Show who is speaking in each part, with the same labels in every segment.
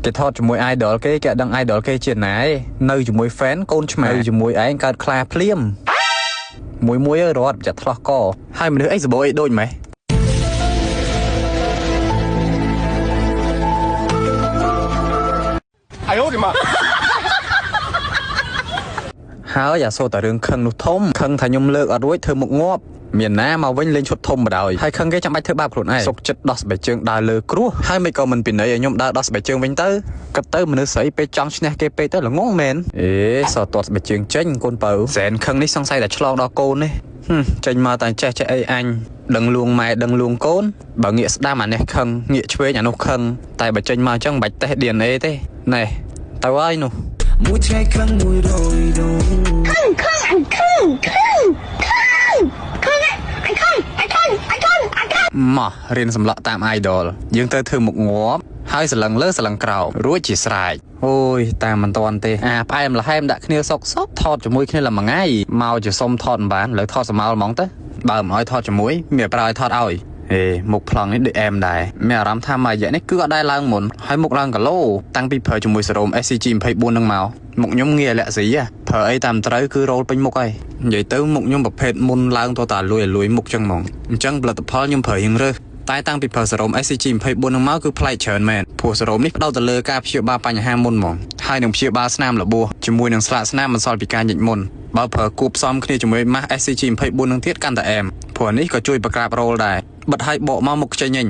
Speaker 1: គេថតជាមួយ idol គេគេអត់ដឹង idol គេជាណាឯងនៅជាមួយ fan កូនឆ្មានៅជាមួយឯងកើតខ្លាភ្លាមមួយមួយរត់ចាក់ថ្លោះកហើយមនុស្សអីសបោអីដូចម៉េះ
Speaker 2: 哎呦我的妈！
Speaker 1: ហើយអាសូរតែរឿងខឹងនោះធំខឹងថាខ្ញុំលើកអត់រួចធ្វើមុខងាប់មានណាមកវិញលេងឈុតធំបណ្ដោយហើយខឹងគេចាំបាច់ធ្វើបាបខ្លួនឯងសុកចិត្តដោះស្បែកជើងដើរលើគ្រោះហើយមិនក៏មិនពិន័យឲ្យខ្ញុំដើរដោះស្បែកជើងវិញទៅគិតទៅមនុស្សស្រីពេលចង់ឈ្នះគេពេកទៅល្ងងមែនអេសតតស្បែកជើងចេញកូនបើសែនខឹងនេះសង្ស័យតែឆ្លងដល់កូននេះចេញមកតែចេះចេះអីអញដឹងលួងម៉ែដឹងលួងកូនបើងាកស្ដាំអានេះខឹងងាកឆ្វេងអានោះខឹងតែបើចេញមកអញ្ចឹងមិនបាច់តេស្ត DNA ទេណែទៅហើយនោះ
Speaker 3: មួយថ្ងៃខឹងមួយរយដង
Speaker 4: ខឹងខឹងអញខឹងខឹងខឹងខឹងអញខឹងអញខឹងអញខឹងអញខឹង
Speaker 1: មករៀនសម្លក់តាម idol យើងត្រូវធ្វើមុខងាប់ហើយសលឹងលើសលឹងក្រោមរួចជាស្រេចអូយតាមមិនតាន់ទេអាផ្អែមល្ហែមដាក់គ្នាសុកសុកថតជាមួយគ្នាល្មួយថ្ងៃមកជាសុំថតមិនបានលើថតសមោលហ្មងទៅបើមិនឲ្យថតជាមួយមានប្រើឲ្យថតឲ្យហេមុខប្លង់នេះដូចអែមដែរមានអារម្មណ៍ថាមួយរយៈនេះគឺអត់ដែរឡើងមុនហើយមុខឡើងគីឡូតាំងពីប្រើជាមួយសេរ៉ូម SCG 24នឹងមកមុខខ្ញុំងាយលាក់ស៊ីប្រើអីតាមត្រូវគឺរោលពេញមុខហើយនិយាយទៅមុខខ្ញុំប្រភេទមុនឡើងតតាលួយលួយមុខចឹងហ្មងអញ្ចឹងផលិតផលខ្ញុំប្រើរៀងរើសតែតាំងពីប្រើសេរ៉ូម SCG 24នឹងមកគឺប្លែកច្រើនមែនព្រោះសេរ៉ូមនេះផ្ដោតទៅលើការព្យាបាលបញ្ហាមុនហ្មងហើយនឹងព្យាបាលស្នាមរបួសជាមួយនឹងស្លាកស្នាមបន្សល់ពីការញិចមុនបើប្រើគួបផ្សំគ្នាជាមួយម៉ាស់ SCG 24នឹងទៀតកាន់តែអែមព្រោះនេះក៏ជួយបង្ក្រាបរោលដែរបិទឲ្យបកមកមុខចេញញ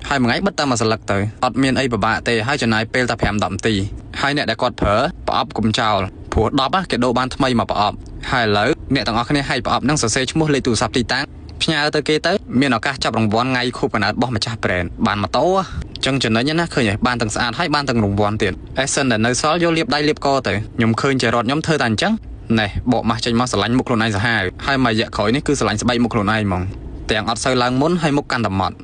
Speaker 1: ហើយមួយថ្ងៃបិទតែមួយសន្លឹកទៅអត់មានអីពិបាកទេហើយចំណាយពេលតែ5 10នាទីហើយអ្នកដែលគាត់ប្រើប្រអប់កុំចោលព្រោះ10គេដូរបានថ្មីមកប្រអប់ហើយឥឡូវអ្នកទាំងអស់គ្នាឲ្យប្រអប់នឹងសរសេរឈ្មោះលេខទូរស័ព្ទទីតាំងផ្ញើទៅគេទៅមានឱកាសចាប់រង្វាន់ថ្ងៃខួបកំណើតរបស់ម្ចាស់ brand បានម៉ូតូចឹងចំណេញណាឃើញហើយបានទាំងស្អាតហើយបានទាំងរង្វាន់ទៀតអេសិនដែលនៅសល់យកលាបដៃលាបកទៅខ្ញុំឃើញចរត់ខ្ញុំធ្វើតែអញ្ចឹងណែបកម៉ាស់ចេញមកស្រឡាញ់មុខខ្លួនឯងសាហាវហើយមួយរយៈក្រោយនេះគឺស្រឡាញ់ស្បែកមុខខ្លួនឯងហ្មងទាំងអត់សូវឡើងមុនហើយមុខកាន់តែម៉ត់